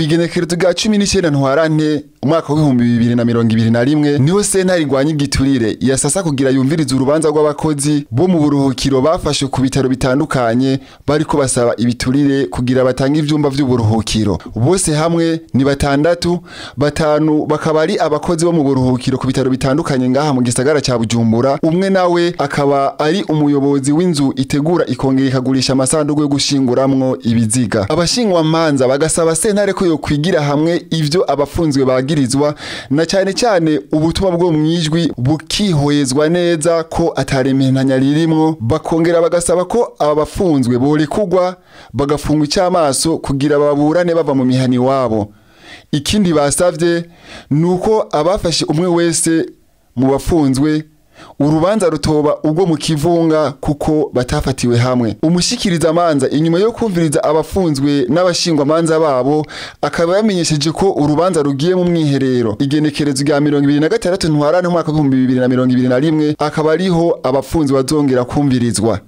Kw'igenekerezo rya 19 Ntwarante umwaka w'2021 niho sentare igwanya igiturire yasasa kugira yumvirize urubanza rw'abakozi bo mu buruhukiro bafashwe ku bitaro bitandukanye bariko basaba ibiturire kugira batange ivyumba vy'uburuhukiro. Bose hamwe ni batandatu, batanu bakaba ari abakozi bo mu buruhukiro ku bitaro bitandukanye ngaha mu gisagara ca Bujumbura, umwe nawe akaba ari umuyobozi w'inzu itegura ikongera ikagurisha amasanduku yo gushinguramwo ibiziga. Abashingwamanza bagasaba sentare ko yokwigira hamwe ivyo abafunzwe bagirizwa, na cyane cyane ubutumwa bwo mwijwi bukihoyezwa neza ko atarementanya ririmwo. Bakongera bagasaba ko aba bafunzwe borekugwa bagafungwa icyamaso kugira baburane bava mu mihani wabo. Ikindi basavye nuko abafashe umwe wese mu bafunzwe urubanza rutoba ubwo mu kivunga kuko batafatiwe hamwe. Umushikiriza manza inyuma yo kumviriza abafunzwe n'abashingwa manza babo akaba yamenyesheje ko urubanza rugiye mu mwiherero igenekerezo rya 26 Ntwarante umwaka w'2021 akaba ariho abafunzwe bazongera kumvirizwa.